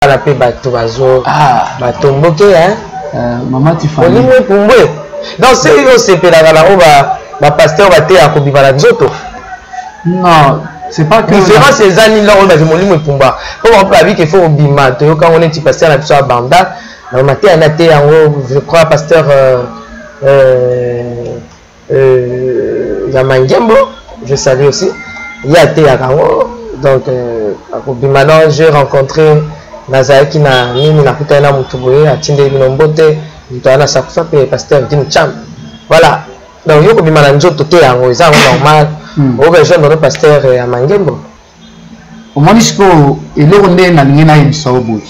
Wana mpe bato bazo ah. batomboke hein euh, mama Tiffany molimo epumbwe donc se yo osepelaka na oyo bapasteur bateyaka kobima na nzoto. Non, c'est pas que différence eza nini oyo bato molimo epumbwa mpo bango mpe babiki efo kobima. Toyoka yango neti pasteur na biso ya banda na mateya na te yango, je crois pasteur ya Mangembo, je salue aussi, ye ateyaka yango. Donc akobima. Non, j'ai rencontré, nazalaki na nini, nakutani na motu boye, atindeli bino mbote, moto wana sakufa mpe, pasteur Dim Cham. Voilà, donc yo kobima na nzoto te, yango eza yango normal. Orejoindre no pasteur ya Mangembo. Omoni sikoyo eloko nde nalingi nayebisa yo boye: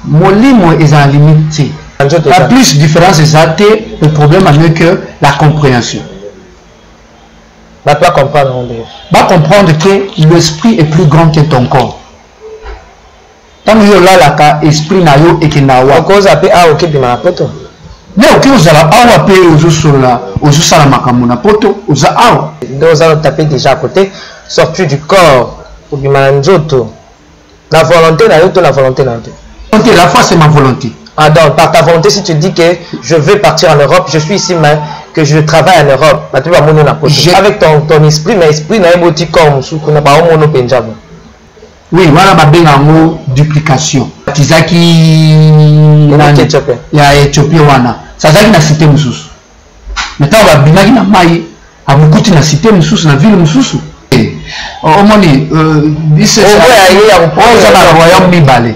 molimo ezala limite te. Nzoto la eza. Plus différence eza te. Le problème en est que la compréhension. Bato bacomprendre yango nde. Bacomprendre que l'esprit est plus grand que ton corps. Ntango yo olalaka, esprit na yo ekenda wapi? Okoza mpe awa okebima na poto. Me oki ozala awa mpe ozosolola, ozosala makambo na poto, oza awa. Nde oza tape déjà à côté, sorti du corps, kobima na nzoto na volonté na yo to na volonté na yo te? Volonté, la foi, c'est ma volonté. Ah, donc par ta volonté, si tu dis que je vais partir en Europe, je suis ici, mais que je travaille en Europe, bato bamoni na poto avec ton esprit, mais esprit na ye boti corps mosusu kuna, baomono mpenza bo. Oui, wana babenga yango duplication. Batizaki nani? Éthiopien. Ya Éthiopie wana azalaki na cité mosusu, mais ntango babimaki na mai, amokuti na cité mosusu, na ville mosusu. Eh, omoni biso Oyo aye ya oyo eza na royaume mibale.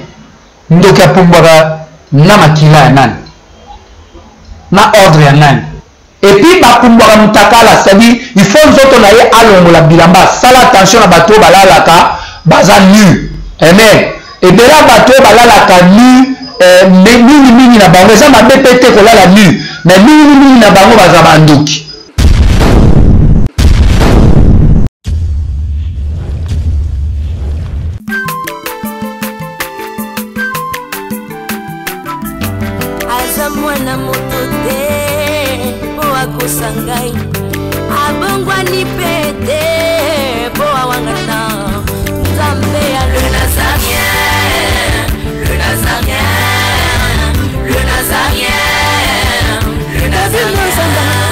Ndoki apumbwaka na makila ya nani, na ordre ya nani? Et puis bapumbwaka mutakala, c'est-à-dire il faut nzoto na ye alongola bilamba. Sala attention na bato oyo balalaka baza nu. Amen. Ebele ya bato oyo balalaka nu, mingi mingi na bango eza mabe mpe te kolala nu, mais mingi mingi na bango baza bandoki. Aza mwana moto te mpo akosa ngai, abongwani mpe te mpo awangana. Nzambe ya le Nazarien, le Nazarien, le Nazarien, le Nazarien.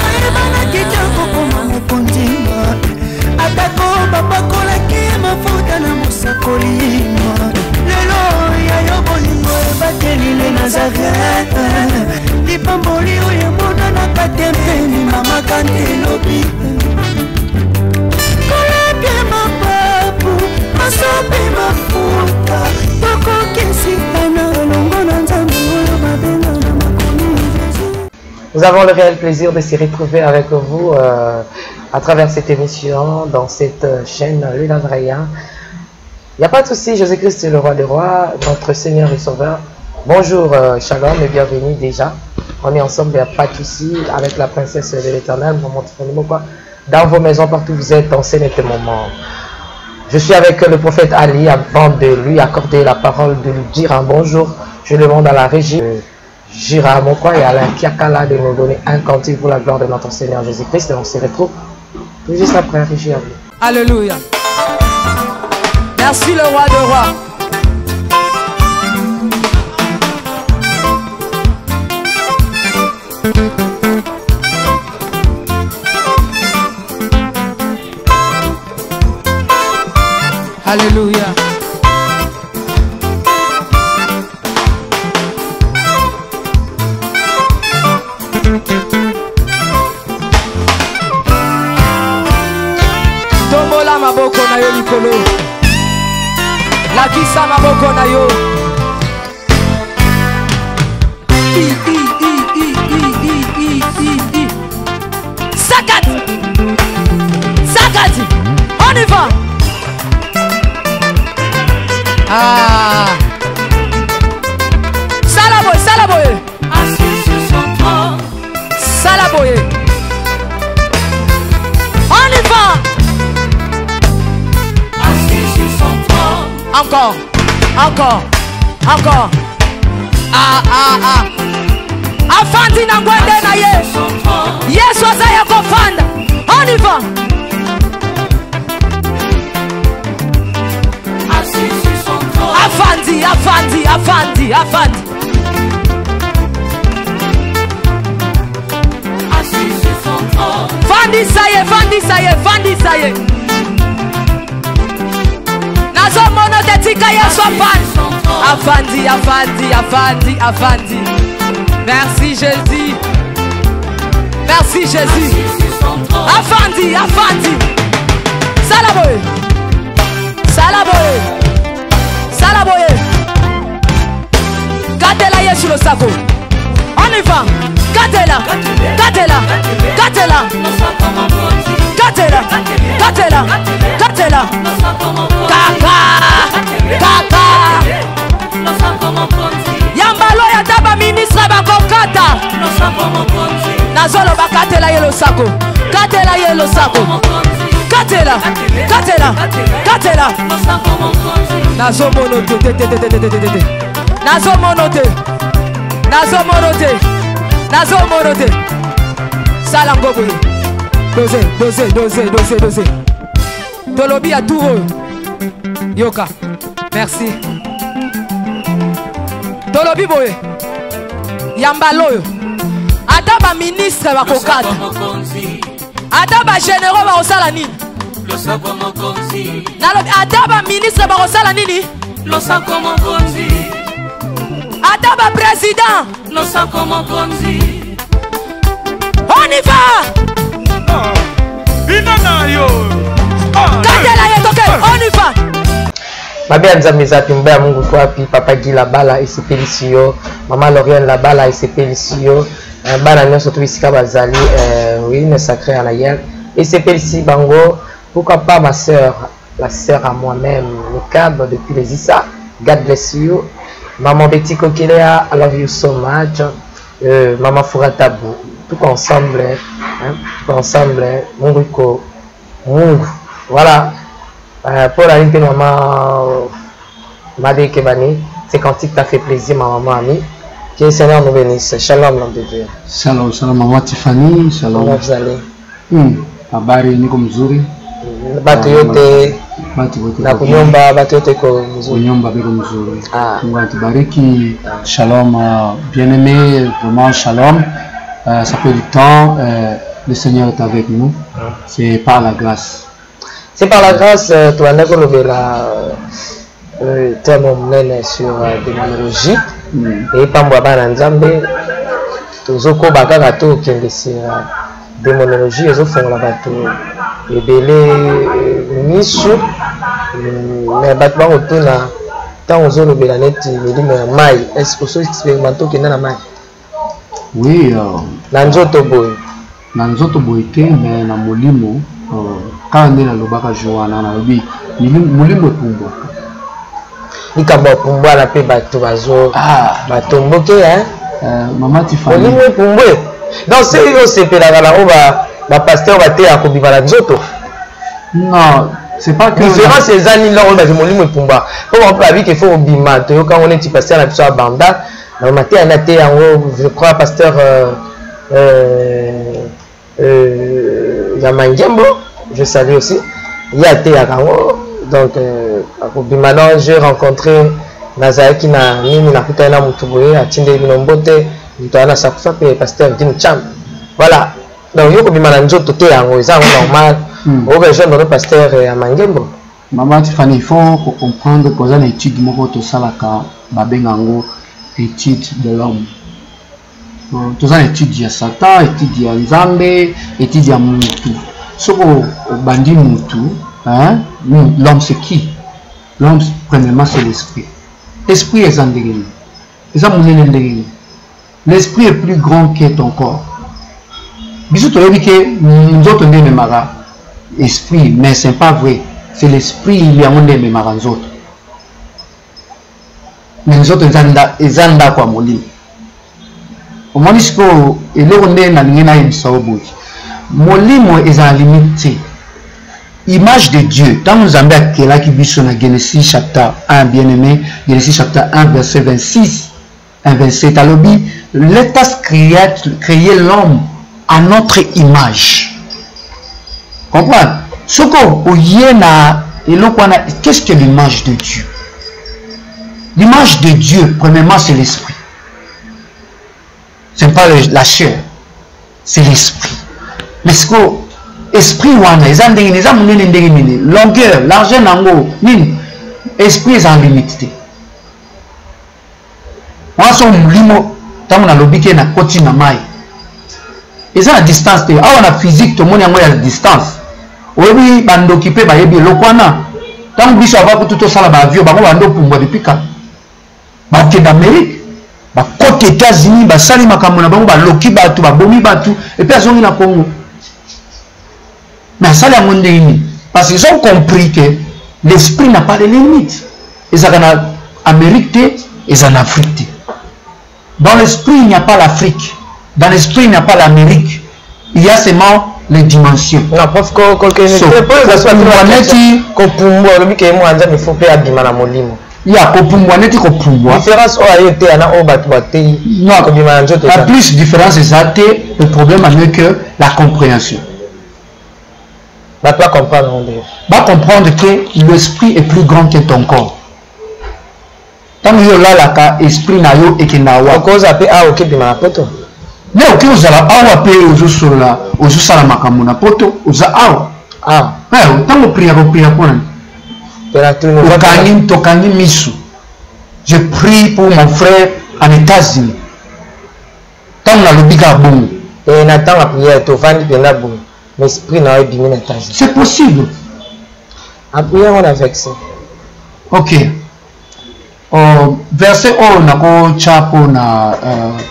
Ayebanaki te kokoma mokonzi, atako bapakolaki mafuta na mosakoli. Lelo ya yo bolingo ebateli le Nazaret, lipamboli oyo emonanaka te mpeni mama kante elobi kolapie mapapu masopi mafuta tokokisikana elongo na Nzambe oyo babenga na makomi Jésus. Nous avons le réel plaisir de se retrouver avec vous à travers cette émission, dans cette chaîne Le Nazaréen. Il n'y a pas de souci, Jésus-Christ est le roi des rois, notre Seigneur et Sauveur. Bonjour, shalom et bienvenue déjà. On est ensemble, il n'y a pas de souci, avec la princesse de l'Éternel, maman Tiffany Mokwa, dans vos maisons, partout où vous êtes, en ce moment. Je suis avec le prophète Ali. Avant de lui accorder la parole, de lui dire un bonjour, je demande à la régie Gira Mokwa et Alain Kiakala de nous donner un cantique pour la gloire de notre Seigneur Jésus-Christ. Et on se retrouve tout juste après. Régie à vous. Alléluia. Merci le roi de rois. Alléluia. Tombola maboko na yo likolo, lakisa maboko na yo. I, i, i, i, i, i, i, i, i. Sakati, sakati, on y va. Ah, sala boye, sala boye. Assis sur son trône. Sala boye, on y va. Assis sur son trône. Encore, encore, encore. Ah, ah, ah. Afandi na ngwende na ye. Son trône. Yesu aza ya kofanda. On y va. Assis sur son trône. Afandi. Afandi, afandi, afandi, afandi. Fandisa ye, fandisa ye, fandisa ye. Nazomona te tika Yesu afandi. Afandi, afandi, afandi, afandi. Merci Jésus. Merci Jésus. Afandi, afandi. Sala boye. Sala boye. Sala boye. Katela Yesu losako. On y va. Katela. Katela. Katela. Katela. Katela. Katela. Kaka. Kaka. Yambalo ya taba ministre bakokata. Nazoloba katela ye losako. Katela ye losako. Katela. Katela. Katela. Nazomono te te te te te te te te te. Nazomono te. Nazomono te. Nazomono te. Sala ngo boye. Dose, dose, dose, dose, dose. Tolobi ya tour oyo. Yoka. Merci. Tolobi boye. Yambala oyo. Ata ba ministre bakokata. Ata ba généraux bakosala nini? Nalobi ata ba ministre bakosala nini? Losako mokonzi. Ata ba président. Losako mokonzi. On y va. Bina na yo. Katela ye toke, on y va. Mabe ya Nzambe eza wapi? Mba ya Mungu iko wapi? Papa Guy Labala esepelisi yo, Mama Lauriane Labala esepelisi yo, bana nyonso to bisika bazali, oui, ne sacré à la guerre esepelisi bango. Pourquoi pas ma sœur, la sœur à moi-même, Mikab depuis les Issa. God bless you. Maman Betty Kokelea, I love you so much. Maman Furatabu, tout ensemble, hein, tout ensemble, hein, Mungu iko Mungu. Voilà. Pour la ligne, maman Madé Kebani, c'est cantique t'a fait plaisir, ma maman amie. Que le Seigneur nous bénisse. Shalom, l'homme de Dieu. Shalom, shalom, maman Tiffany. Shalom. Comment vous allez? Habari, niko mzuri. Batu yote. Batu yote. Na kunyumba, batu yote ko mzuri. Kunyumba biko mzuri. Mungu atubariki. Shalom, bien-aimé, vraiment shalom. Ça fait du temps, le Seigneur est avec nous. C'est par la grâce. C'est par la grâce, toi, Ndako Lobela thème monene sur démonologie. Et pambo bana Nzambe, tozoko bakaka to kende sur démonologie, ezofongola bato ebele misu. Mais bato bakotuna ntango ozolobela neti milimo ya mai, est-ce que oso expérimente okenda na mai? Oui, na nzoto boye. Na nzoto boye te, mais na molimo, kaka nde nalobaka jour wana, nalobi, molimo epumbwaka. Likambo ya pumbwana mpe bato bazo batomboke, hein? Mama Tiffany. Molimo epumbwe. Donc, soki oyo osepelaka na oyo ba pasteur bateyaka kobima na nzoto? Non, c'est pas que différence eza nini na oyo bato molimo epumbwa? Po bango mpe babi ke faut obima, toyoka yango neti pasteur na biso ya banda. Na mateya na te yango, je crois pasteur ya Mangembo, je salue aussi. Ye ateyaka yango. Donc akobima na j'ai rencontré nazalaki na nini, nakutani na motu boye atindeli bino mbote, moto wana sakufa mpe pasteur Gim Cham. Voilà. Donc yo kobima na nzoto te yango eza yango normal. O rejoindre le pasteur ya Mangembo. Maman Tiffany, il faut comprendre que na étude moko tosalaka babenga yango étude de l'homme. Donc, toza na étude ya Satan, étude ya Nzambe, étude ya mutu. Soko obandi mutu, hein, l'homme c'est qui? L'homme premièrement c'est l'esprit. Esprit eza ndenge nini? Eza monene ndenge nini? L'esprit est plus grand que ton corps. Biso toyebi ke nzoto nde ememaka esprit, mais c'est pas vrai. C'est l'esprit yango nde ememaka nzoto. Mais nzoto eza ndako ya molimo. Omoni sikoyo eloko nde nalingi nayebisa yo boye. Molimo eza na limite te. Image de Dieu, ntango Nzambe akelaki biso na Genesis chapitre 1, bien-aimé, Genesis chapitre 1 verset 26 1 27, alobi, let us créer l'homme à notre image. Comprendre? Soko oye na eloko wana, qu'est-ce que l'image de Dieu? L'image de Dieu, premièrement, c'est l'esprit. Ce n'est pas la chair, c'est l'esprit. Mais ce que esprit wana eza ndenge nini, eza monene ndenge nini, longueur, largeur nango nini, esprit eza limite te. Wana so molimo, ntango nalobi ke nakoti na mai, eza na distance te. Awa na physique tomoni yango ya distance. Oyebi bandoki mpe bayebi eloko wana. Ntango biso ava kutu tosala ba avion, bango bando pumbwa depuis kala. Bakende Amérique, bakoti États-Unis, basali makambo na bango, baloki bato, babomi bato, et puis azongi na Congo. Mais asali yango ndenge nini? Parce qu'ils ont compris que l'esprit n'a pas de limite. Ezalaka na Amérique te, eza na Afrique te. Dans l'esprit, il n'y a pas l'Afrique. Dans l'esprit, il n'y a pas l'Amérique. Il y a seulement les dimensions. Non, prof, ko ko ko So, kopumbwa neti kopumbwa olobi ke mwa Nzambe faut pe abima na molimo. Ya kopumbwa neti kopumbwa. Différence oyo aye te na oyo bato bateyi. Non, kobima na nzoto. La plus différence eza te, le problème en est que la compréhension. Bato ba comprendre yango ndenge. Ba comprendre que l'esprit est plus grand que ton corps. Ntango yo olalaka, esprit na yo ekendaka wapi? Okozala mpe awa okebima na poto. Me okoki kozala awa mpe ozosolola, ozosala makambo na poto, oza awa. Ah. Ntango opriaka, opriaka mpo na nini? Okangi, tokangi misu. Je prie pour mon frère en États-Unis. Ntango nalobi kaka bongo. Eh, na ntango ya prière tovandi mpenza boye, mais esprit na yo ebimi na États-Unis. C'est possible. En prière on a vexé. Ok. Verset oyo nakotya mpona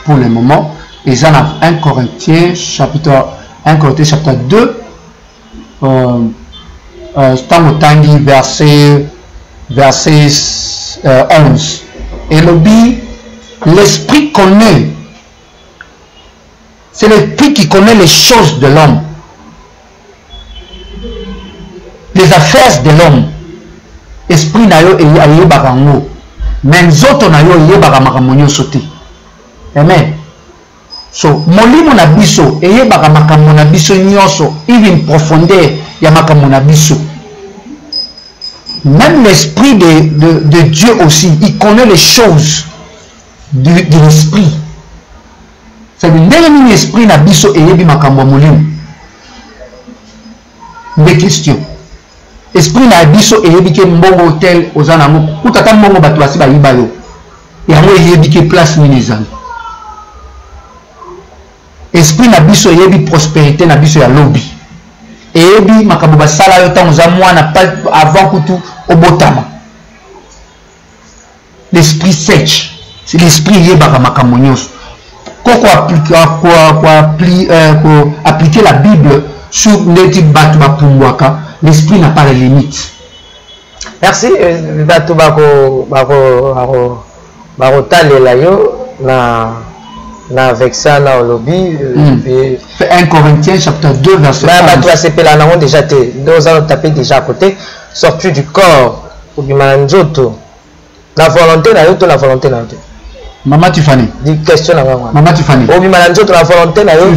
pour le moment eza na 1 Corinthiens chapitre 1 Corinthiens chapitre 2, ntango otangi verset 11, elobi l'esprit connaît, c'est l'esprit qui connaît les choses de l'homme, les affaires de l'homme. Esprit na yo ayebaka yango, mais nzoto na yo eyebaka makambo nyonso te. Amen. So molimo na biso eyebaka makambo na biso nyonso, even profondeur ya makambo na biso. Même l'esprit de Dieu aussi, il connaît les choses de l'esprit. C'est-à-dire ndenge nini esprit na biso eyebi makambo ya molimo? Nde question. Esprit na biso eyebi ke mbongo hotel oza nango, kuta ata mbongo bato basi bayiba yo, yango eyebi ke place nini ezali. Esprit na biso eyebi prospérité na biso ya lobi, eyebi makambo basala yo ntango oza mwana, avant kutu obotama. L'esprit sèche, c'est l'esprit eyebaka makambo nyonso. Koko appliquer la Bible sur ndeti bato bapumbwaka, l'esprit n'a pas de limite. Merci. Bato bakotalela yo na vexa na olobi. 1 Corinthiens chapitre 2 verset 11. Bato basepela nango déjà te, nde oza taper déjà à côté. Sortir du corps, kobima na nzoto, na volonté na yo to na volonté na yo te? Maman Tiffany. Di question na ngai. Maman Tiffany. Obima na nzoto na volonté na yo.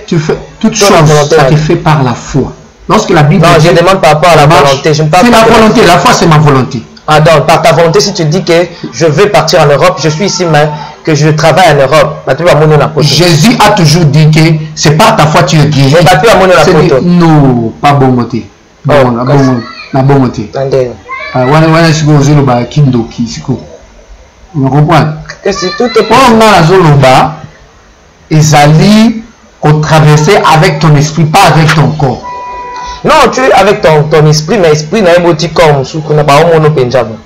Tu fais toute chose, ça te fait par la foi. Lorsque la Bible Non, dit, je demande par rapport à la marche, volonté. Je ne parle c'est pas la de la volonté. La foi, c'est ma volonté. Ah donc, par ta volonté, si tu dis que je veux partir en Europe, je suis ici, mais que je travaille en Europe, bah, tu vas monter la poteau. Jésus a toujours dit que c'est par ta foi tu es guéri. Mais bah, tu vas monter la C'est poteau. dit, non, pas bon côté. Oh, Bon, na bon, na bon côté. Attendez. Ah, wana, wana, siko, ozoloba kindoki, siko. Vous comprenez? Qu'est-ce que tout est Oyo nga nazoloba, ezali kotraverser avec ton esprit, pas avec ton corps. Non, tu es avec ton esprit, mais esprit n'a pas petit corps, musu, kuna ba omono penjabo.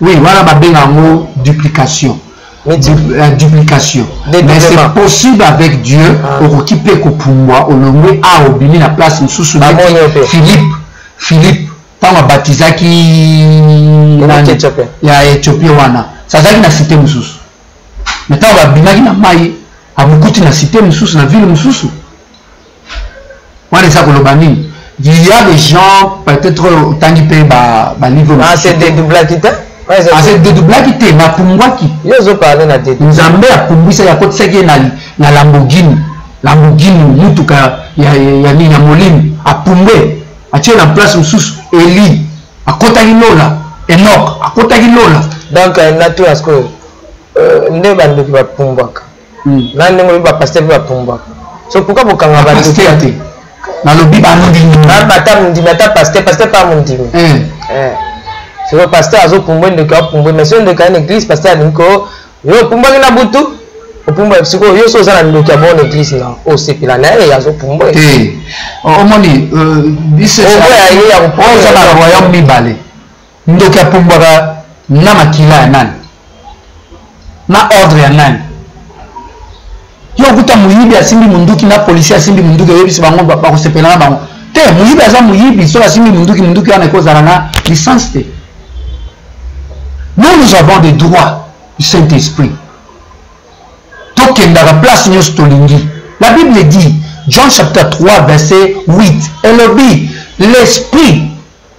Oui, voilà, ba benga yango duplication. Mais Duplication. Dédoublement. Mais c'est possible avec Dieu, Ah. okoki pe kopumbwa, olongwe a obimi na place mosusu Ba neti moni ope. Philippe, ntango abatizaki Nani? nani? Éthiopien. Ya Éthiopie wana, azalaki na cité mosusu. Mais ntango babimaki na mai, amokuti na cité mosusu, na ville mosusu. Wana eza koloba nini? Il y a des gens, peut-être otangi mpe ba livre Ah, mosusu. c'est dédoublaki te? Ouais, c'est Ah, c'est dédoublaki te, mais apumbwaki. Yo ozo parler na dédoublaki. Nzambe apumbwisaki, akotisaki ye na Lamborghini. Lamborghini, mutuka ya nini, ya molimo. Apumbwe, atie na place mosusu. Eli akotaki lola, Enoch akotaki lola. Donc euh, natuna sikoyo euh, nde bandoki bapumbwaka hmm. na ndenge olobi bapasteur mpe bapumbwaka so pourquoi bokanga bandoki te nalobi bandimi ata mondimi ata pasteur pasteur pa mondimi eh. Eh. Sikoyo pasteur azopumbwe ndoki apumbwe mais soki ndoki aye na église pasteur alingi ko yo opumbwaki na butu opumbwa sikoyo yo so oza na ndoki ya bon église na osepela na ye azopumbwe te omoni euh, biso oza na royaume mibale Ndoki apumbwaka na makila ya nani? Na ordre ya nani? Yo okuta moyibi asimbi munduki na policier asimbi munduki oyebisi bango bakosepela na bango te. Moyibi aza moyibi, soki asimbi munduki, munduki wana ekozala na licence te. Nous, nous avons des droits du Saint-Esprit. Tokendaka place nyonso tolingi. La Bible dit, John chapitre 3 verset 8, elobi l'esprit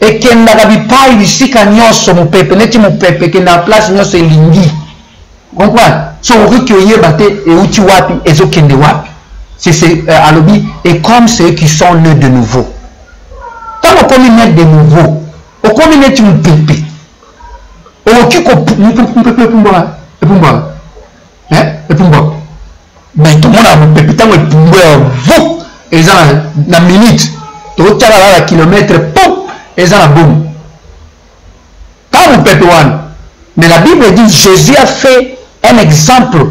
Ekendaka bipayi bisika nionso mopepe neti mopepe ekendaka place nionso elingi comprendre so okoki oyeba te euti wapi ezokende wapi c'est c'est euh, alobi et comme ceux qui sont nés de nouveau ntango okomi né de nouveau okomi neti mopepe okoki mopepe epumbwaka epumbwaka epumbwaka Mais tomonaka mopepe ntango epumbwe ya vu eza na, na minute totyaka kaka kilometre po eza na bomo kaka mopepe wana. Mais la Bible dit, Jésus a fait un exemple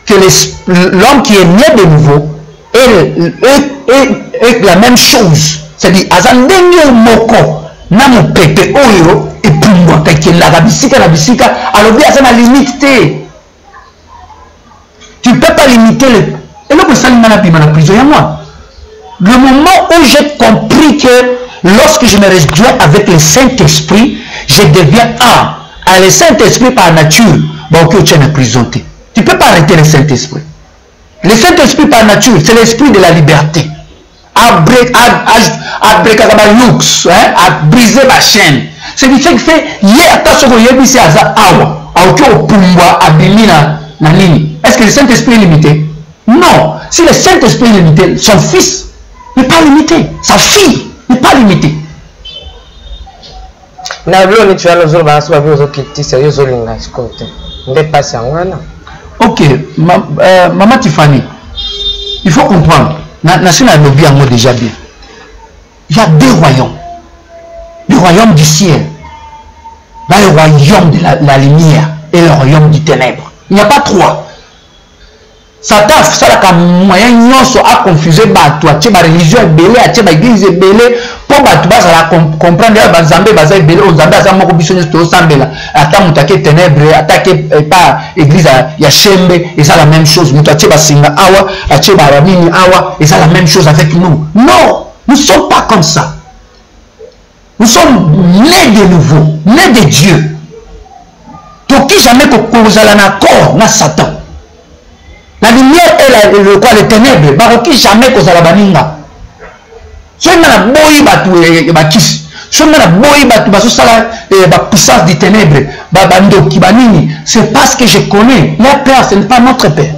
que l'homme qui est né de nouveau est, est, est, est la même chose, c'est-à-dire aza ndenge moko na mopepe oyo epumbwaka ekendaka bisika na bisika. Alobi aza na limite te. Tu peux pas limiter le eloko esali nga nabima na prison yango wana. Le moment où j'ai compris que lorsque je me rejoins avec le Saint-Esprit, je deviens un. Ah, le Saint-Esprit par nature, baoki otia na prison te. Tu peux pas arrêter le Saint-Esprit. Le Saint-Esprit par nature, c'est l'esprit de la liberté. Abrekaka ba looks, abrise ba chaîne. Ce qui fait que ye ata soki oyebisi aza awa, aoki opumbwa abimi na, na nini. Est-ce que le Saint-Esprit est limité? Non. Si le Saint-Esprit est limité, son fils n'est pas limité, sa fille n'est pas limitée. Na bilo neti wana ozoloba na so babi ozokitisa yo ozolinga sikoyo te nde mpasi yango wana. Ok, ma, euh, maman Tiffany, il faut comprendre. Na, na nalobi yango déjà bien. Il y a deux royaumes. Le royaume du ciel, là, le royaume de la, la lumière et le royaume du ténèbre. Il n'y a pas trois. Satan asalaka moyen nyonso a confuser bato, atie ba religion ebele, atie ba eglise ebele mpo bato bazala comprendre ya banzambe baza ebele, oyo nzambe aza moko, biso nyonso tozosambela. Ata moto ake ténèbre, ata ake epa eglise ya Shembe, eza la même chose. Moto atie basinga awa, atie banini awa, eza la même chose avec nous. Non, nous sommes pas comme ça. Nous sommes nés de nouveau, nés de Dieu. Toki jamais kozala na accord na Satan. La lumière et la, le, quoi, les ténèbres, bakoki jamais kozala baninga. Soki nga naboyi bato eh, bakisi, soki nga naboyi bato bazosala eh, bapuissance du ténèbre, bandoki, banini, c'est parce que je connais leur père, ce n'est pas notre père.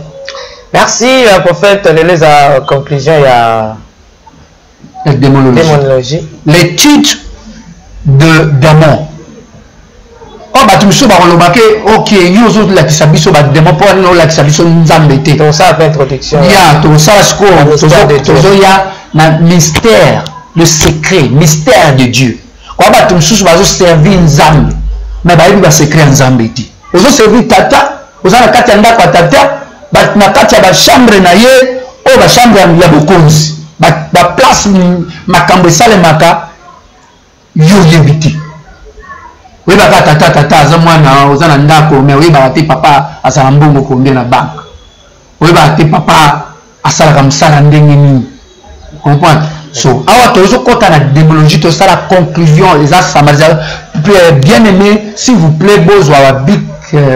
Merci, euh, prophète. Lelo eza conclusion ya La démonologie. Démonologie. L'étude de démons. Oyo bato mosusu bakoloba ke ok, yo ozolakisa biso bademo mpo nini olakisa biso Nzambe te? Tosala mpe introduction. Ya tosala sikoyo, tozoya na mystère, le secret mystère de Dieu. Kwa bato mosusu bazoservir Nzambe mais bayebi basecret ya Nzambe te. Ozoservir tata, oza na kati ya ndako ya tata, na kati ya bachambre na ye, oyo bachambre ya bokonzi, baplace makambo esalemaka, yo oyebi te. Oyebaka tata, tata aza mwana, oza na ndako mais oyebaka te papa azala mbongo combien na banque, oyebaka te papa asalaka mosala ndenge nini. Comprendre? So awa tozokɔta na démonologie, tosala conclusion eza samba. Bien aimé, s'il vous plaît, bozwa babic,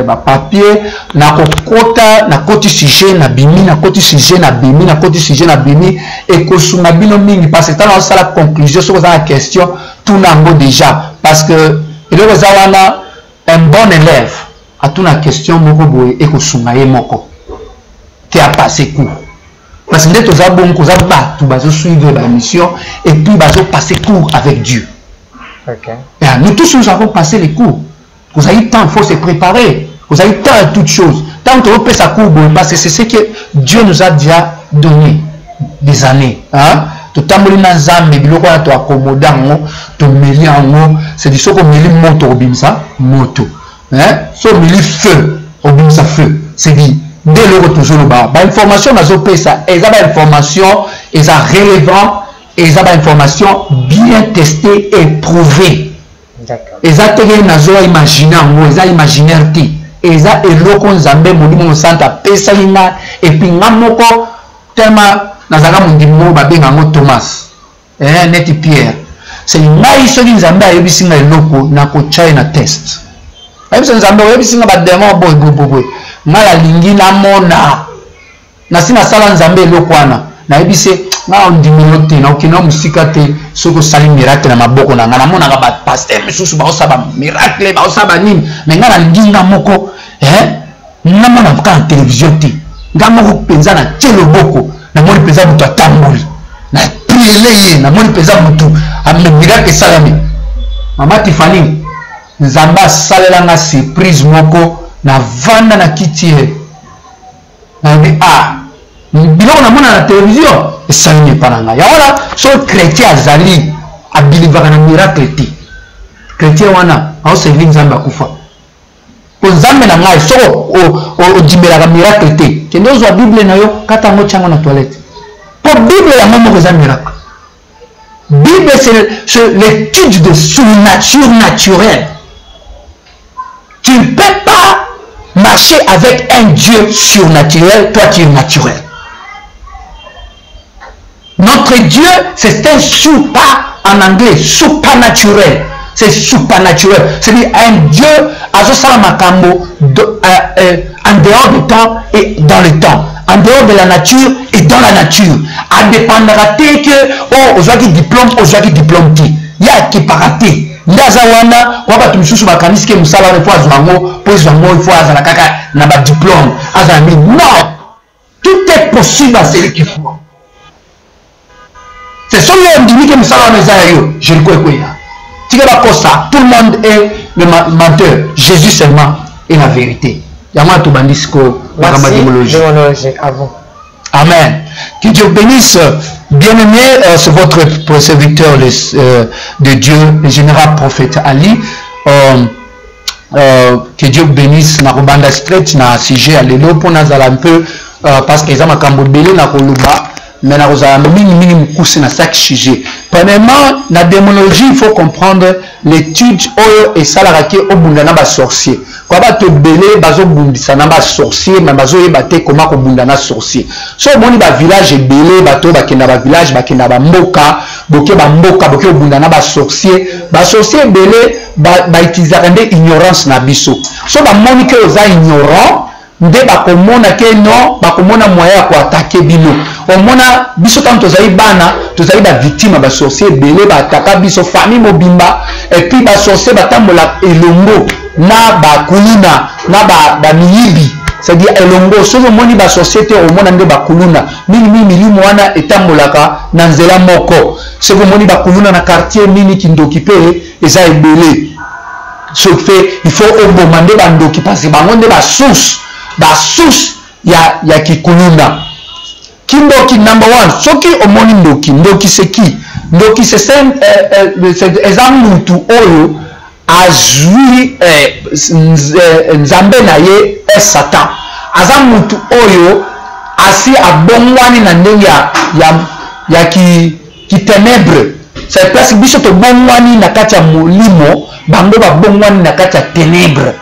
bapapier. Nakokɔta, nakoti sujet, nabimi, nakoti sujet, nabimi, nakoti sujet, nabimi. Ekosunga bino mingi parce que ntango osala conclusion, soki oza na question, tuna yango déjà, parce que eloko eza wana, un bon élève atuna question moko boye ekosunga ye moko te apasse cours, parce que nde toza bongo, koza bato bazosuivre baémission et puis bazopasse cours avec Dieu. Okay. Et nous tous, nous avons passé les cours. Kozali temps, faut se préparer. Kozali temps à toute chose. Tant topesa cours boye, parce que c'est ce que Dieu nous a déjà donné des années, hein. Totamboli na Nzambe, biloko wana toakomoda yango, tomeli yango. C'est soki omeli moto, okobimisa moto, hein? So omeli feu, obimisa feu. C'est dit nde eloko tozoloba. Bainformation nazopesa eza bainformation eza relevant, eza bainformation bien testé et prouvé. Eza teke nazoya imagine yango, eza imaginaire te, eza eloko Nzambe Molimo Mosantu apesaki nga. Et puis nga moko tellement nazalaka mondimi moko babenga yango Thomas, neti Pierre. C'est ngai, soki Nzambe ayebisi nga eloko, nakotya ye na test. Ayebisa Nzambe: oyebisi nga badémon boye boye boye, ngai alingi namona nasi nasala Nzambe eloko wana. Nayebi se ngai ondimelo te, nakokende mosika te. Soki osali miracle na maboko na ngai, namonaka bapasteur misusu baosala bamiracle, baosala banini, mais ngai nalingi nga moko namona kaka na télévision te. Nga moko mpenza natie loboko, namoni mpenza moto atamboli, na priele ye, namoni mpenza motu miracle esalami. Mama Tifani, Nzambe asalelanga surprise moko. Navanda na kiti ye, nayebi a biloko namona na télévision esalemi epa na ngai. Yango wana, so chrétien azali abilivaka na miracle te, chrétien wana aoservi Nzambe akufa. Po Nzambe na ngai, soki odimelaka miracle te, kende ozwa Bible na yo, kata yango, tiango na toilette, po Bible yango moko eza miracle. Bible, c'est l'étude de surnature naturelle. Tu ne peux pas marcher avec un Dieu surnaturel, toi tu es naturel. Notre Dieu, c'est un super, en anglais, supernaturel. C'est supernaturel. C'est-à-dire un Dieu, azosala makambo, en dehors du temps et dans le temps. En dehors de la nature et dans la nature. Adépendra te que, oh, ozwaki diplôme, ozwaki diplôme te. Ya akipaka te. Nde aza wana kwa bato misusu bakanisi ke mosala wana, ifo azwa yango, mpo ezwa yango ifo azala kaka na badiplôme, azala mingi. Non, tout est possible à celui qui croit. C'est soki ondimi ke mosala wana eza ya yo, Jericho ekweya. Tika bakosa, tout le monde est le menteur, Jésus seulement est la vérité. Yango wana tobandi sikoyo makambo ya démonologie. Amen. Que Dieu bénisse. Bien-aimé, c'est votre serviteur de Dieu, le général prophète Ali. Que Dieu bénisse. Nakobanda straight na sujet ya lelo mpo nazala un peu, parce que eza makambo ebele na koloba, mais nakozala mingi mingi mokuse na chaque sujet. Premièrement, na démonologie, il faut comprendre l'étude oyo esalaka ke obunda na basorcier. Kwa bato ebele bazobundisa na basorcier, mais bazoyeba te koma kobunda na sorcier. So omoni bavillage ebele, bato oyo bakenda bavillage, bakenda bamboka, boke bamboka, boke kobunda na basorcier. Basorcier ebele bautilisaka nde ignorance na biso. So bamoni ke oza ignorant, nde bakomona ke non, bakomona moyen ya koattaquer bino. Omona biso ntango tozali bana, tozali bavictime ya basorcier ebele, baataka biso famille mobimba. Et puis basorcier batambola elongo na bakuluna na bamiyibi, c'est-à-dire elongo. Soki omoni basorcier te, omona nde bakuluna mingimingi. Milimo wana etambolaka na nzela moko. Soki omoni bakuluna na quartier nini, kindoki mpe eza ebele. Ce fait, il faut oboma nde bandoki, parce que bango nde basource, basource ya kikuluna, kindoki number one. Soki omoni ndoki, ndoki c'est qui? Ndoki, c'est eza mutu oyo azwi nzambe na ye e Satan. Aza mutu oyo asi abongwani na ndenge ya ki ténèbre. C'est place biso tobongwani na kati ya molimo, bango babongwani na kati ya ténèbre.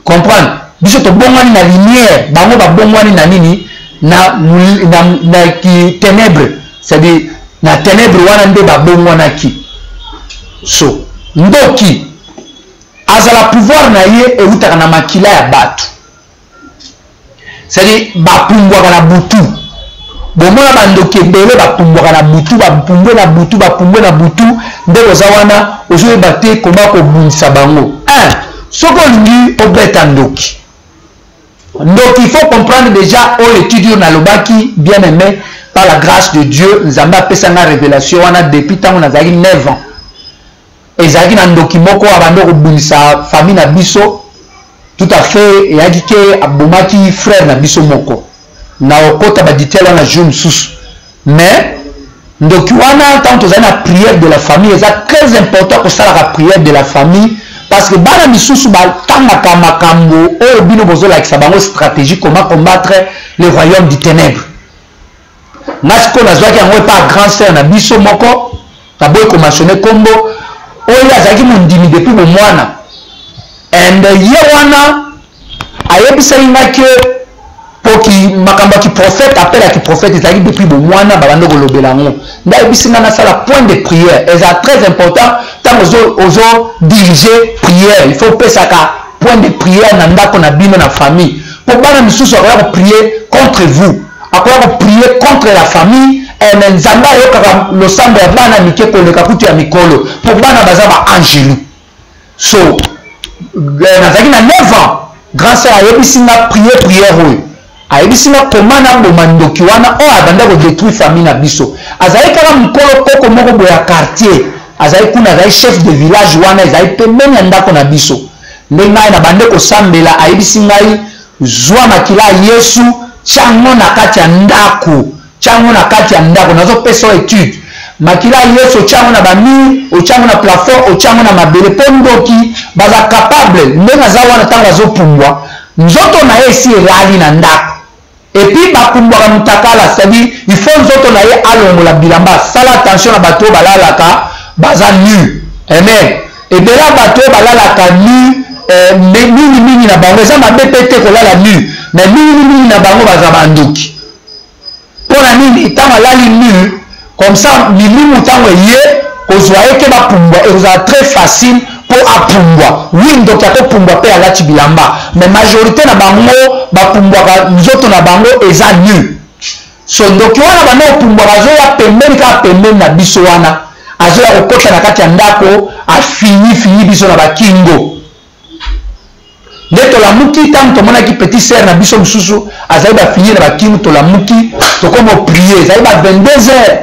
Comprendre? Biso tobongwani na lumière, bango babongwani na nini? Na ki ténèbre, c'est-à-dire na ténèbre wana nde babongwanaki. So ndoki azala, pouvoir na ye eutaka na makila ya bato, c'est-à-dire bapumbwaka na butu. Bomona bandoki ebele bapumbwaka na butu, bapumbwe na butu, bapumbwe na butu. Nde oza wana, ozoyeba te koma kobundisa bango. Un, soki olingi obeta ndoki, ndoki, il faut comprendre déjà oyo étude oyo nalobaki. Bien aimé, par la grâce de Dieu, Nzambe apesanga révélation wana depuis ntango nazalaki 9 ans. Ezalaki na ndoki moko abandi kobundisa famille na biso. Tout à fait, eyaki ke abomaki frère na biso moko. Na okota ba detail wana jour mosusu. Mais ndoki wana, ntango tozali na prière de la famille, eza très important kosalaka prière de la famille, parce que bana misusu batangaka makambo oyo bino bozolakisa bango, stratégie comment combattre le royaume du ténèbre. Nga sikoyo nazwaki yango epa grand sœur na biso moko, naboyi komentionner nkombo, oyo azalaki mondimi depuis bomwana. And ye wana ayebisaki nga ke poki makambo ya kiprophète, appel ya kiprophète ezalaki depuis bomwana, babandi kolobela yango. Nde ayebisi nga nasala point de prière. Eza très important, ntango ozo dirige prière, il faut opesaka point de prière na ndako na bino, na famille, mpo bana misusu akoya koprier contre vous, akoya koprier contre la famille. Mais Nzambe ayokaka losambo ya bana mike koleka kutu ya mikolo, mpo bana baza baangelu. So nazalaki na 9 ans, grand sœur ayebisi nga prier prière oyo, ayebisi nga koma naboma ndoki wana oyo abanda kodétruire famille na biso. Azali kaka mokolo koko moko boye ya quartier, azali kuna, azali chef de village wana, ezali pembeni ya ndako na biso. Nde ngai na bande kosambela, ayebisi ngai: "Zwa makila ya Yesu, tiango na kati ya ndako, tiango na kati ya ndako." Nazopesa yo étude. Makila ya Yesu, otiango na bamur, otiango na plafond, otiango na mabele, mpo ndoki baza capable ndenge aza wana, ntango azopumbwa, nzoto na ye esi elali na ndako. Et puis bapumbwaka mutakala, c'est-à-dire il faut nzoto na ye alongola bilamba. Sala attention na bato oyo balalaka baza nu. Amen. Ebele ya bato oyo balalaka nu, mingimingi na bango, eza mabe mpe te kolala nu, mais mingimingi na bango baza bandoki. Mpo na nini? Ntango alali nu comme ça, milimu ntango eye kozwa ye ke bapumbwa, ekozala très facile mpo apumbwa. Wi, ndoki akopumbwa mpe alati bilamba, mais majorité na bango bapumbwaka nzoto na bango eza nu. So ndoki wana banda kopumbwaka, azoya pembeni, kaka pembeni na biso wana, azoya kokɔta na kati ya ndako, afini fini biso na bakingo. Nde tolamuki, ntango tomonaki petit sœur na biso mosusu azali bafini na bakingo, tolamuki, tokoma oprier. Ezali ba 22 heures,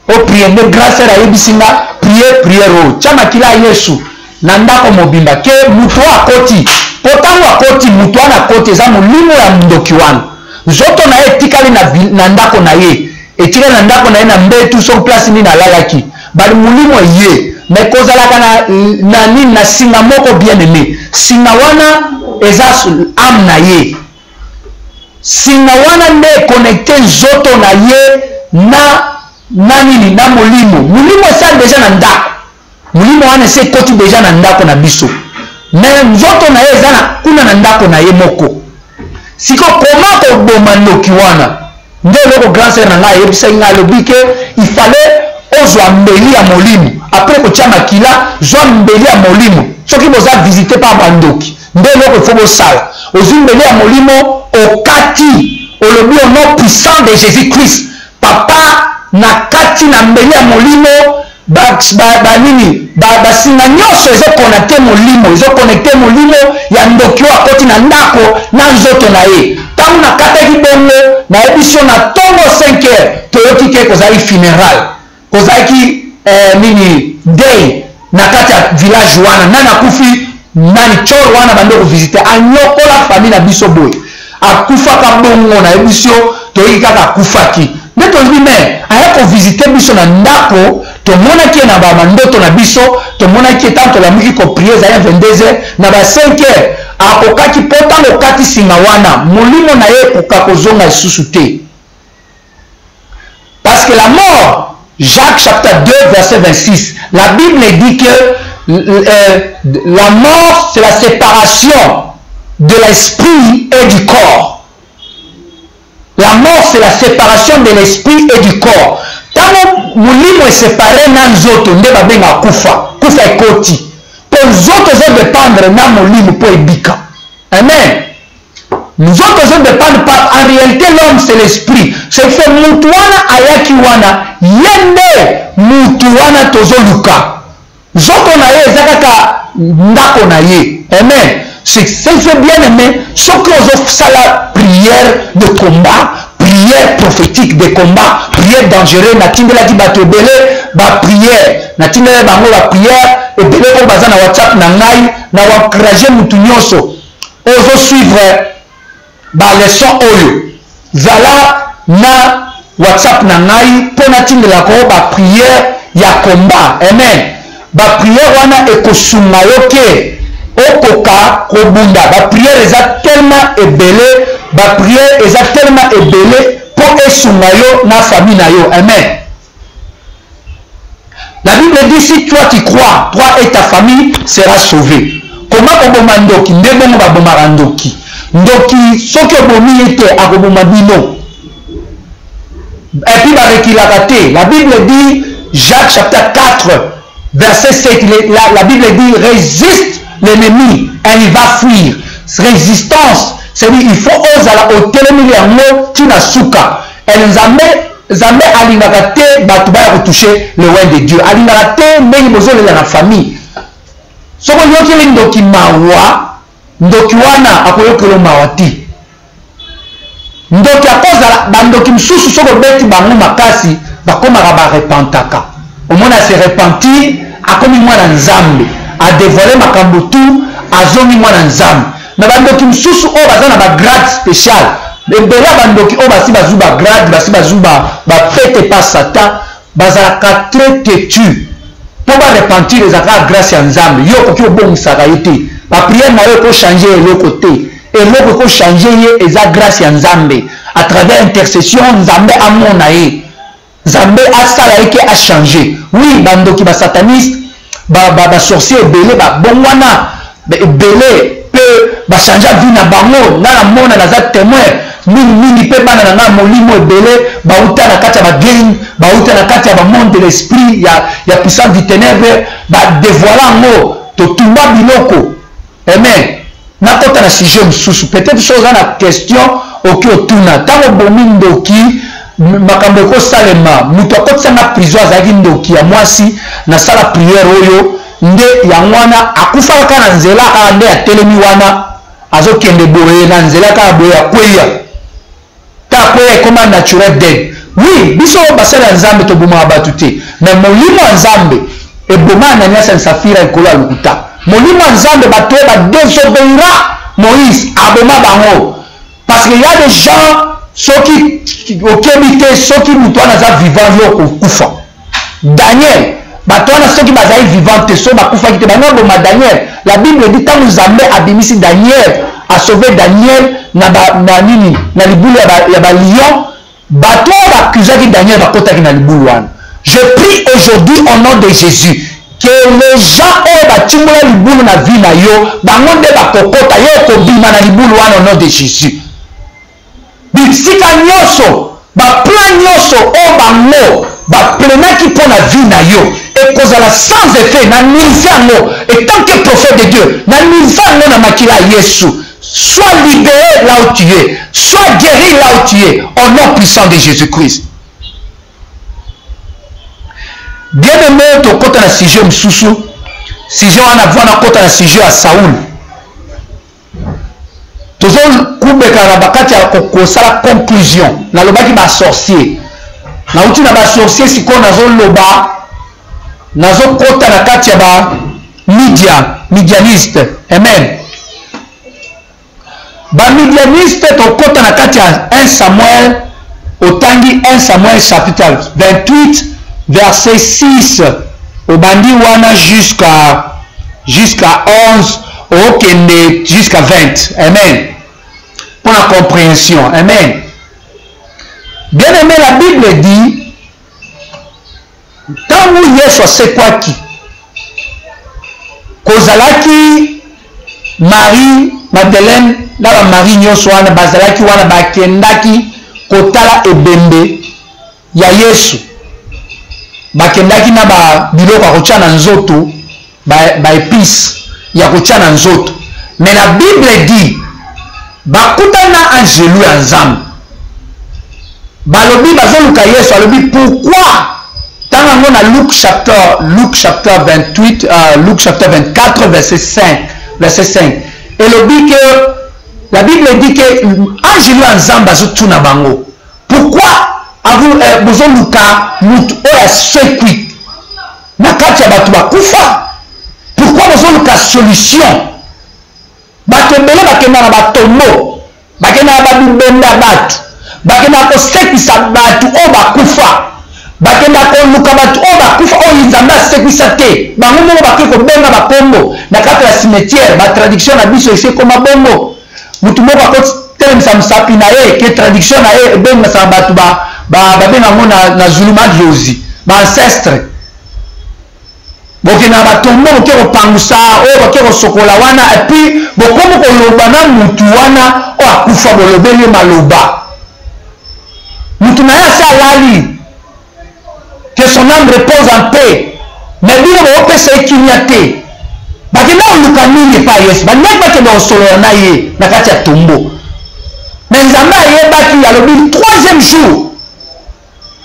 oprier. Nde grand sœur ayebisi nga: "Prie prière oyo, tia makila ya Yesu na ndako mobimba, ke moto oyo akoti, mpo ntango akoti, moto wana akoti, eza molimo ya ndoki wana, nzoto na ye etikali na ndako na ye, etikali na ndako na ye, na mbetu, soki place nini alalaki, bali molimo eye." Mais kozalaka na nini, na singa moko, bien aimé, singa wana eza âme na ye. Singa wana nde econnecte nzoto na ye na nini, na molimo. Molimo esa déjà na ndako, molimo wana esi ekoti déjà na ndako na biso, mais nzoto na ye eza na kuna na ndako na ye moko. Siko koma koboma ndoki wana, nde eloko grand sœur na ngai ayebisaki ngai. Alobi ke il fallait ozwa mbeli ya molimo. Après kotia makila, zwa mbeli ya molimo. Soki boza visité par bandoki, nde eloko ifo bosala: ozwi mbeli ya molimo, okati, olobi: "Au nom puissant de Jésus Christ, papa, na kati na mbeli ya molimo banini, basinga nyonso ezoconnecte molimo, ezoconnecte molimo ya ndoki oyo akoti na ndako na nzoto na ye." Ntango nakataki bongo, nayebi so na ntongo 5 heures, toyoki ke kozalaki funéral, kozalaki nini, deuil na kati ya village wana. Nani akufi? Nani tior wana bandi kovisite, anyokola famille na biso boye, akufaka bongo. Nayebi so toyoki kaka akufaki, nde tolobi: "Mais aya kovisite biso na ndako, tomonaki ye na bandoto na biso, tomonaki ye." Ntango tolamuki koprier, ezali 22 heures, na ba 5 heures akokaki, mpo ntango okati singa wana, molimo na ye ekoka kozonga lisusu te, parce que la mort, Jacques chapitre 2 verset 26, la Bible dit que la mort, c'est la séparation de l'esprit et du corps. La mort, c'est la séparation de l'esprit et du corps. Ntango molimo esepare na nzoto, nde babengaka kufa. Kufa ekoti, mpo nzoto ezodépendre na molimo mpo ebika. Amen. Nzoto ezodépendre pas. En réalité, l'homme, c'est l'esprit. C'est fait mutu wana ayaki wana, ye nde mutu wana tozoluka. Nzoto na ye eza kaka ndako na ye. Amen. C'est fait, bien aimé, soki ozosala prière de combat. Prière prophétique de combat, prière dangereux. Natindelaki bato ebele ba prière, natindelaki bango ba prière ebele oyo baza na WhatsApp na ngai. Na encourage mutu nyonso ozo suivre ba leçon oyo, zala na WhatsApp na ngai mpo natindelaka yo ba prière ya combat. Amen. Ba prière wana ekosunga yo ke okoka kobunda. Ba prière eza tellement ebele, ba prière eza tellement ebele mpo esunga yo na famille na yo. Amen. La Bible dit, si toi tu crois, toi et ta famille sera sauvé. Koma koboma ndoki, nde bongo babomaka ndoki. Ndoki soki obomi ye te, akoboma bino. Et puis barekilaka te. La Bible dit, Jacques chapitre 4 verset 7, la Bible dit, résiste l'ennemi et il va fuir. Résistance, c'est-à-dire il faut ozala otelemeli yango tina suka. Nzambe, Nzambe alingaka te bato baya kotouche le oint de Dieu. Alingaka te ndenge bozolela na famille. Soki oyokeli ndoki mawa, ndoki wana akoyokela mawa te. Ndoki akozala, bandoki mosusu soki obeti bango makasi bakomaka barepentaka. Omoni ase repentir, akomi mwana Nzambe, adevoile makambo tu, azongi mwana Nzambe. Na bandoki mosusu oyo baza na bagrade spécial, ebele ya bandoki oyo basi bazwi bagrade, basi bazwi bapete pa Satan, bazalaka très têtu. Mpo barepentir ezalaka grâce ya Nzambe. Yo okoki obongisaka ye te, bapriere na yo ekochange eloko te. Eloko ekochange ye eza grâce ya Nzambe. À travers intercession, Nzambe amona ye, Nzambe asala ye ke achange. Oui, bandoki, basataniste, basorcier ebele babongwana ebele mpe bachange vie na bango. Nga namona, naza témoin mingimingi mpe bana na ngai molimo ebele bauta na kati ya bagang, bauta na kati ya bamonde de l'esprit ya puissance du ténèbre, badevoila yango, totumba biloko. Amen. Nakota na sujet mosusu, peut-être soki oza na question oki otuna. Ntango obomi ndoki, makambo ekosalema. Moto akotisanga prison azalaki ndoki ya mwasi. Nasala prière oyo nde yango wana akufaka kaka na nzela, kaka nde atelemi wana azokende boye na nzela, kaka boye akweya, ta akweya, ekoma naturel dead. Oui, biso basali ya Nzambe tobomaka bato te, mais molimo ya Nzambe eboma Ananias na Safira likolo ya lokuta. Molimo ya Nzambe, bato oyo badesobéira Moïse, aboma bango. Parce que y a des gens, soki okebi te, soki moto wana aza vivant, yo okokufa. Daniel, bato wana soki bazali vivant te, soki bakufaki te, bango baboma Daniel. La Bible dit, ntango Nzambe abimisi Daniel, asauve Daniel na, ba, na nini, na libulu ya balion, bato oyo bakuzaki Daniel bakotaki na libulu wana. Je prie aujourd'hui au nom de Jésus que les gens oyo batimbola libulu na vie na yo, bango nde bakokota, yo okobima na libulu wana au nom de Jésus. Bisika nyonso, baplan nyonso oyo bango baplenaki mpo na vie na yo ekozala sans effet. Na nulifie yango etant que prophète de Dieu, na nulifie yango na makila ya Yesu. Sois libéré là où tu es, sois guéri là où tu es, au nom puissant de Jésus-Christ. Bien aimé, tokota na sujet mosusu. Sujet wana, avant nakota na sujet ya Saoul, tozokubeka na bakati ya kosala conclusion. Nalobaki basorcier, nauti na basorcier, sikoyo nazoloba, nazokota na kati ya ba midia, midianiste. Amen. Bamidianiste, tokota na kati ya 1 Samuel. Otangi 1 Samuel chapitre 28 verset 6, obandi wana jusqu'à 11, okende jusqu'à 20. Amen. Pour la compréhension. Amen. Bien aimé, la Bible dit, ntango Yesu asekwaki, kozalaki Marie Madeleine na bamarie nyonso wana bazalaki wana, bakendaki kotala ebembe ya Yesu. Bakendaki na biloko ya kotia na nzoto, baepice ya kotia na nzoto. Mais la Bible dit, bakutani na angelu ya Nzambe, balobi bazoluka Yesu. Alobi pourquoi? Ntango yango na Luke chapitre 28, Luke chapitre 24 verset 5, verset 5 elobi ke, la Bible dit ke angelu ya Nzambe azotuna bango. Pourquoi euh, bozoluka mutu oyo asekwi na kati ya bato bakufa? Pourquoi bozoluka solution? Bato ebele bakenda na batombo, bakenda na babibenda bato, bakenda kosekwisa bato oyo bakufa, bakenda koluka bato oyo bakufa oyo Nzambe asekwisa te. Bango moko bakoki kobenga bakombo na kati ya cimetière. Batraduction na biso esi ekoma bongo. Motu moko akotelemisa mosapi na ye ke traduction na ye ebengisaka bato babenga yango na zulu madlozi, baancestre. Bokende na batombo, boke kopangusa oyo, boke kosokola wana, epuis bokomi koloba na mutu wana oyo akufa, bolobeli ye maloba, mutu na ye asi alali, que son âme repose en paix, mais bino bokopesa ye kimia te. Bakenda koluka nini epai Yesu? Bandaki bakenda kosolola na ye na kati ya tombo, mais Nzambe ayebaki, alobi troisième jour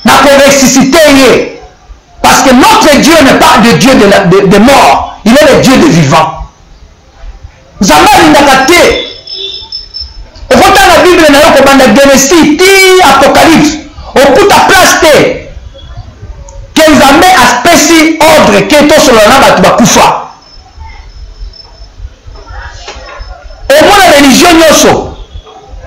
nakoressuscite ye. Parce que notre Dieu n'est pas le Dieu de, la, de, de mort, il est le Dieu de vivant. Nzambe alingaka te okotanga Bible na yo kobanda Genesis ti Apocalypse, okuta place te ke Nzambe apesi ordre ke tosolola na bato bakufa. Omona religion nyonso,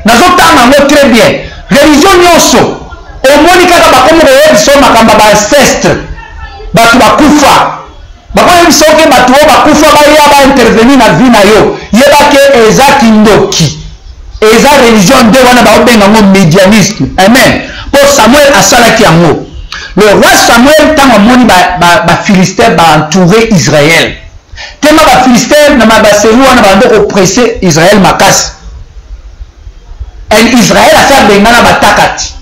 nazotanga yango très bien, religion nyonso omoni kaka bakomi koyebisa yo makambo ya baancestre, bato bakufa. Bakoyebisa yo ke bato oyo bakufa baya baintervenir na vie na yo. Yeba ke eza kindoki, eza religion nde wana baobenga yango médianisme. Amen. Mpo Samuel asalaki yango. Le roi Samuel, ntango amoni bafilistin ba, ba baentoure Israël, tema bafilistin na baseri wana bando kopresse Israël makasi, el Israël asi abengana batakati.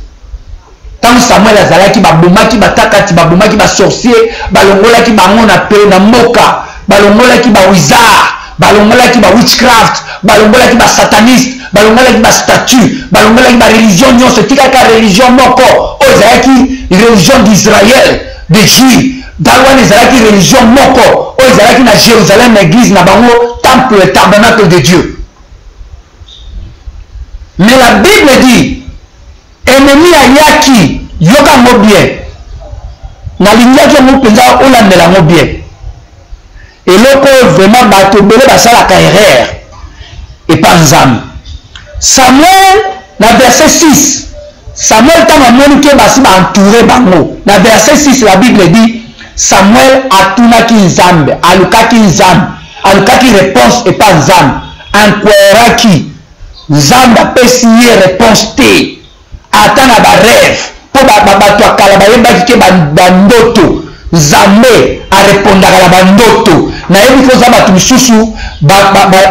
Ntango Samuel azalaki, babomaki batakati, babomaki basorcier, balongolaki bango na pe na mboka, balongolaki bawizard, balongolaki bawitchcraft, balongolaki basataniste, balongolaki bastatue, balongolaki bareligion nyonso. Etikaka religion moko oyo ezalaki religion d'Israël, de juif. Ntango wana ezalaki religion moko oyo ezalaki na Jérusalem, na église na bango, temple, tabernacle de Dieu. Mais la Bible dit, ennemi ayaki, yoka yango bien, nalingaki yango mpenza olandela yango bien. Eloko oyo vraiment bato ebele basalaka erreur epa Nzambe. Samuel na verset 6, Samuel ntango amoni ke basi baentoure bango, na verset 6 la Bible dit, Samuel atunaki Nzambe, alukaki Nzambe, alukaki réponse epa Nzambe, enquiraki Nzambe, apesi ye réponse te, ata na barêve. Mpo bato ya kala bayebaki ke bandoto, Nzambe arepondaka na bandoto. Nayebi koza bato misusu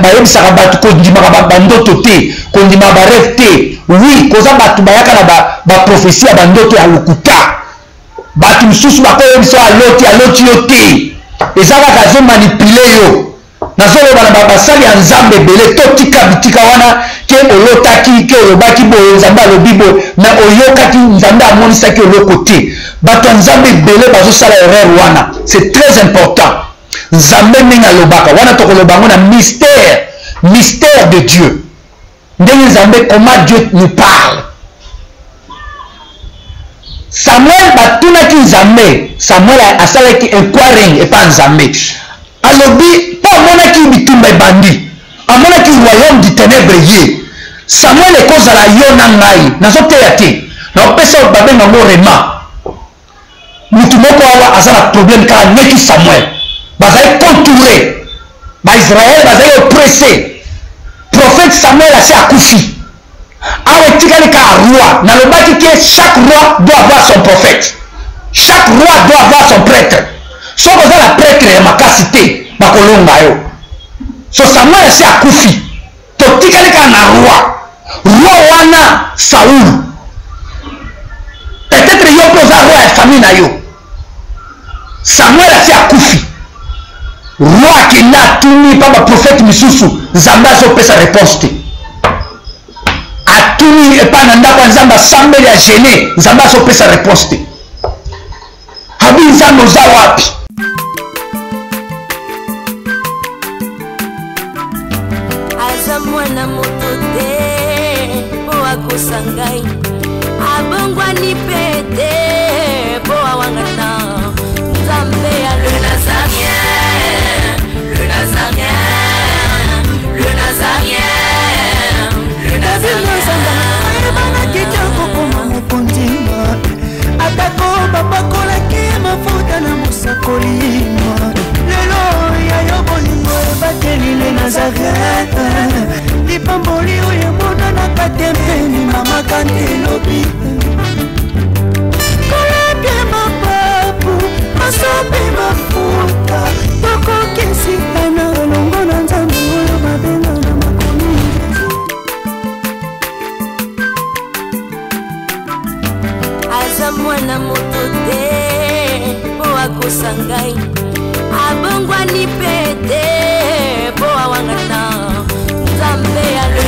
bayebisaka bato kondimaka bandoto te, kondimaka barêve te. Oui, koza bato bayaka na baprofesi ya bandoto ya lokuta. Bato misusu bakoyebisa aloti, aloti yo te, eza kaka azomanipule yo. Nazoloba na basali ya Nzambe ebele, totika bitika wana ke olotaki, ke olobaki boye, Nzambe alobi boye, me oyokaki Nzambe amonisaki eloko te. Bato ya Nzambe ebele bazosala erreur wana. C'est très important. Nzambe ndenge alobaka wana, tokoloba yango na mystère, mystère de Dieu, ndenge Nzambe, comment Dieu nous parle. Samuel batunaki Nzambe, Samuel asalaki inquiring epa Nzambe, alobi mpo amonaki bitumba ebandi, amonaki royaume du ténèbre. Ye Samuel, ekozala yo na ngai, nazoteya te, naopesa babenga yango rema. Mutu moko awa aza na problème kaka neti Samuel. Bazali contouré, baisraele bazali oppressé, prophète Samuel asi akufi, awa etikali kaka roi. Nalobaki ke chaque roi doit avoir son prophète, chaque roi doit avoir son prêtre. Soki oza na prêtre ya makasi te, bakolonga yo. So Samuel asi akufi, totikali kaka na roi. Roi wana Saul. Peut-être yo mpe oza roi ya famille na yo. Samuel asi akufi, roi akenda atuni mpa baprofete misusu, Nzambe azopesa réponse te. Atuni epai na ndako ya Nzambe, asambeli, agene, Nzambe azopesa réponse te. Abi, Nzambe oza wapi? Aza mwana moto te mpo akosa ngai. Abongwani mpe te mpo awangana Nzambe ya le Nazarien, le Nazarien, le Nazarien, le Nazarien. Ayebanaki te kokoma mokonzi, atako bapakolaki mafuta na mosakoli. Lelo ya yo bolingo ebateli le Nazaret, lipamboli oyo emonanaka te mpeni mama kante elobi kolapie mapapu masopi mafuta tokokisikana elongo na Nzambe oyo babenga na makomi. Aza mwana moto te mpo akosa ngai, abongwani mpe te mpo awangana Nzambe ya le